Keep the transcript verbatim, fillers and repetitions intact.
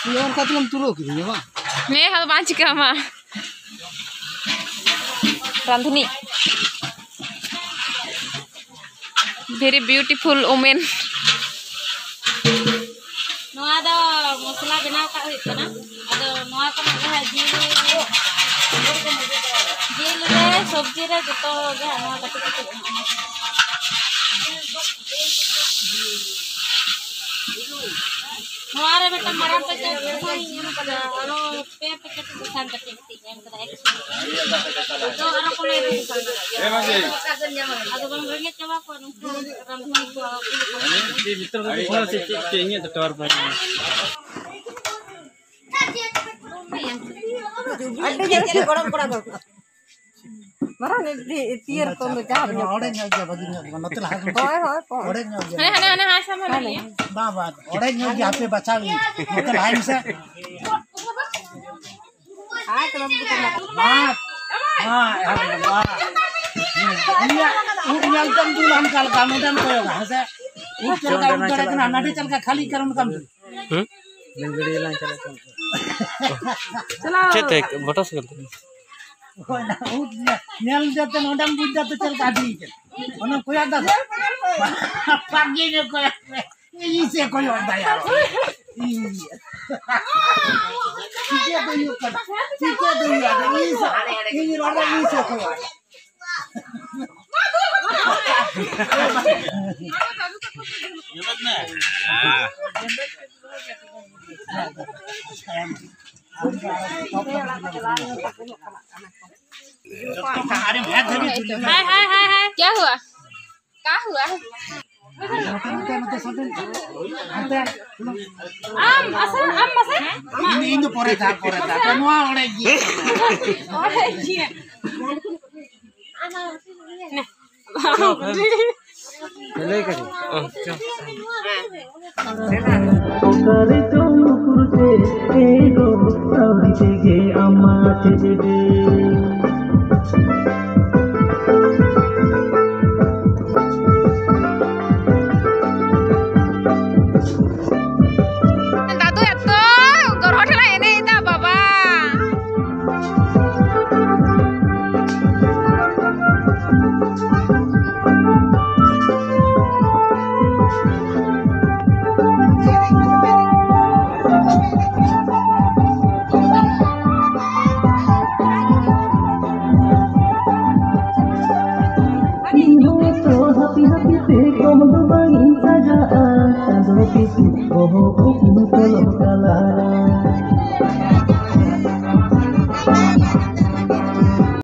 ᱤᱭᱟᱹ, ᱚᱱᱠᱟ ᱛᱮᱞᱟᱝ ᱛᱩᱞᱟᱹᱣ ᱠᱤᱫᱤᱧᱟ ᱵᱟᱝ? ᱦᱮᱸ, ᱟᱫᱚ ᱵᱟᱝ ᱪᱤᱠᱟᱹ ᱟᱢᱟ᱾ ᱨᱟᱸᱫᱷᱩᱱᱤ᱾ Very beautiful woman. ᱱᱚᱣᱟ ᱫᱚ ᱢᱚᱥᱞᱟ ᱵᱮᱱᱟᱣ ᱠᱟᱜ ᱦᱩᱭᱩᱜ ᱠᱟᱱᱟ᱾ ᱟᱫᱚ ᱱᱚᱣᱟ ᱠᱚᱨᱮ ᱡᱟᱦᱟᱸ ᱡᱤᱞ, ᱡᱤᱞ ᱨᱮ, ᱥᱚᱵᱽᱡᱤ ᱨᱮ ᱡᱚᱛᱚ ᱜᱮ ᱦᱟᱸᱜ ᱱᱚᱣᱟ ᱠᱟᱹᱴᱤᱡ ᱠᱟᱹᱴᱤᱡ ᱮᱢᱟᱜᱼᱟ᱾ ᱱᱚᱣᱟ ᱨᱮ ᱢᱤᱫᱴᱟᱝ ᱢᱟᱨᱟᱝ ᱯᱮᱠᱮᱴ ᱥᱟᱥᱟᱝ ᱤᱧ ᱮᱢ ᱠᱟᱫᱟ, ᱟᱨᱚ ᱯᱮ ᱯᱮᱠᱮᱴ ᱥᱟᱥᱟᱝ ᱠᱟᱹᱴᱤᱡ ᱠᱟᱹᱴᱤᱡ ᱤᱧ ᱮᱢ ᱠᱟᱫᱟ, ᱮᱠᱥᱚ᱾ ᱛᱚ ᱟᱨᱚ ᱠᱚ ᱞᱟᱹᱭ ᱫᱟ ᱥᱟᱥᱟᱝ ᱫᱚ᱾ ᱟᱫᱚ ᱵᱟᱝ ᱨᱮᱸᱜᱮᱡ ᱪᱟᱵᱟ ᱠᱚᱣᱟ ᱱᱩᱠᱩ ᱨᱟᱸᱫᱷᱩᱱᱤ ᱠᱚ᱾ ᱟᱹᱰᱤ ᱡᱟᱹᱥᱛᱤ ᱜᱚᱲᱚᱢ ᱠᱚᱲᱟ ᱫᱚ᱾ ᱢᱟᱨᱟᱝ ᱤᱫᱤ, ᱤᱫᱤᱭᱟᱹ ᱨᱚᱠᱚᱢ ᱫᱚ ᱡᱟᱦᱟᱸ ᱧᱚᱜ᱾ ᱚᱲᱮᱡ ᱧᱚᱜ ᱜᱮᱭᱟ, ᱵᱷᱟᱹᱜᱤ ᱧᱚᱜ ᱫᱚ ᱵᱟᱝ᱾ ᱱᱚᱛᱮ ᱞᱟᱦᱟ ᱠᱷᱚᱱ ᱦᱳᱭ, ᱦᱳᱭ, ᱠᱚᱢ᱾ ᱚᱲᱮᱡ ᱧᱚᱜ ᱜᱮᱭᱟ᱾ ᱦᱟᱱᱮ, ᱦᱟᱱᱮ, ᱦᱟᱱᱮ, ᱦᱟᱥᱟ ᱢᱟ ᱦᱟᱱᱮ᱾ ᱞᱟᱹᱭᱟ᱾ ᱵᱟᱝ, ᱵᱟᱝ, ᱚᱲᱮᱡ ᱧᱚᱜ ᱜᱮᱭᱟ, ᱦᱟᱯᱮ ᱵᱟᱪᱷᱟᱣ ᱜᱮ᱾ ᱱᱚᱛᱮ ᱞᱟᱦᱟᱭ ᱢᱮᱥᱮ᱾ ᱟᱨ ᱛᱚᱵᱮ ᱵᱩᱡᱷᱟᱹᱣ ᱧᱟᱢᱟ᱾ ᱵᱟᱝ, ᱵᱟᱝ, ᱵᱟᱝ᱾ ᱩᱱᱤᱭᱟᱜ ᱩᱵ ᱧᱮᱞ ᱛᱮᱢ ᱫᱩᱞ ᱦᱟᱱᱠᱟ ᱞᱮᱠᱟ, ᱱᱚᱰᱮᱢ ᱠᱚᱭᱚᱜᱟ, ᱦᱮᱸ ᱥᱮ? ᱩᱵ ᱪᱮᱫ ᱞᱮᱠᱟ ᱩᱵ ᱫᱟᱲᱮ ᱠᱟᱱᱟ, ᱱᱟᱹᱰᱤ ᱪᱮᱫ ᱞᱮᱠᱟ ᱠᱷᱟᱹᱞᱤ ᱠᱟᱱᱟ, ᱚᱱᱠᱟᱢ ᱫᱩᱞ᱾ ᱦᱩᱸ? ᱪᱮᱫ ᱛᱮ? ᱢᱚᱴᱚᱨ ᱥᱟᱭᱠᱮᱞ ᱛᱮ? ᱦᱳᱭ, ᱚᱱᱟ ᱩᱫ ᱧᱮᱞ, ᱧᱮᱞ ᱧᱮᱞ ᱛᱮ ᱱᱚᱰᱮᱢ ᱵᱩᱡᱽ ᱫᱟ ᱛᱚ ᱪᱮᱫ ᱞᱮᱠᱟ ᱟᱹᱰᱤ ᱠᱟᱱᱟ᱾ ᱚᱱᱟ ᱠᱚᱭᱚᱜ ᱫᱟ ᱥᱮ? ᱯᱷᱟᱸᱠ ᱜᱮ ᱧᱮᱞ ᱠᱚᱭᱚᱜ ᱢᱮ᱾ ᱤᱧ ᱥᱮᱫ ᱠᱚᱭᱚᱜ ᱫᱟᱭ ᱟᱨᱚ᱾ ᱤᱧ᱾ ᱪᱤᱠᱟᱹ ᱛᱮ ᱦᱩᱭᱩᱜ ᱠᱟᱱᱟ? ᱪᱤᱠᱟᱹ ᱛᱮ ᱦᱩᱭᱩᱜᱼᱟ? ᱤᱧ ᱥᱮᱫ, ᱤᱧ ᱨᱚᱲ ᱫᱟ ᱤᱧ ᱥᱮᱫ ᱠᱚᱭᱚᱜ᱾ हाय, हाय, हाय, हाय। क्या हुआ? क्या हुआ? ᱟᱢ ᱟᱥᱮ, ᱟᱢ ᱟᱥᱮ? ᱤᱧ ᱫᱚ, ᱤᱧ ᱫᱚ ᱯᱚᱨᱮ ᱫᱷᱟᱣ, ᱯᱚᱨᱮ ᱫᱷᱟᱣ᱾ ᱱᱚᱣᱟ ᱚᱲᱮᱡ ᱜᱮ᱾ ᱚᱲᱮᱡ ᱜᱮ᱾ ᱞᱟᱹᱭ ᱠᱟᱹᱫᱟᱹᱧ᱾ ᱚᱠᱟᱨᱮ ᱪᱚᱝ ᱩᱠᱩᱨ ᱪᱮ ᱮ ᱜᱚ, ᱟᱹᱣᱨᱤ ᱛᱮᱜᱮ ᱟᱢᱟᱜ ᱪᱮᱫ ᱮ᱾ ᱛᱟᱞᱟ